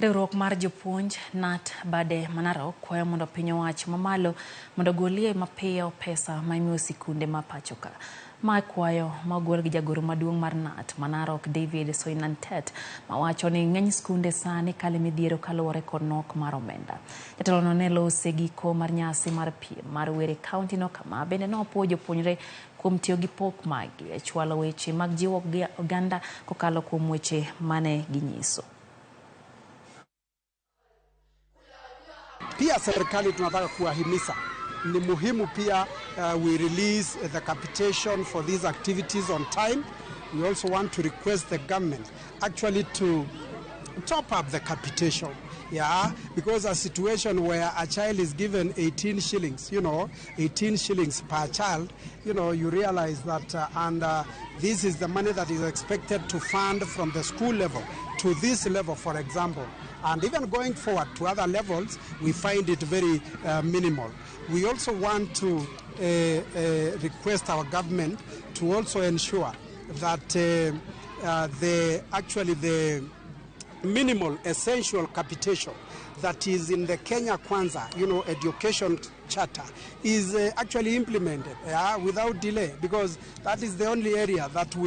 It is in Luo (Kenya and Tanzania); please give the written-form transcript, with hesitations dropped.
Riwruok mar jopuonj KNUT bade ma Narok kwayo mondo piny owacho mamalo mondo ogolie mapiyo pesa ma imiyo sikunde ma pacho ka. Ma kwayo ma ogol gi jagoro maduong' mar KNUT ma Narok David Soinantet mawacho ni ng'eny skunde sani kale midhiero kaluwore kod nok mar omenda. Jatelono ne lose giko mar nyasi mar piem mar wer e kaunti no kama bende nopuo jopuonjre kuom tiyo gi pok maggi e chwalo weche mag jiwo oganda kokalo kuom weche mane ginyiso. Pia serikali tunataka kuwahimiza ni muhimu pia we release the capitation for these activities on time. We also want to request the government actually to top up the capitation. Yeah, because a situation where a child is given 18 shillings, 18 shillings per child, you realize that, and this is the money that is expected to fund from the school level to this level, for example. And even going forward to other levels, we find it very minimal. We also want to request our government to also ensure that the minimal essential capitation that is in the Kenya Kwanza, education charter is actually implemented without delay, because that is the only area that will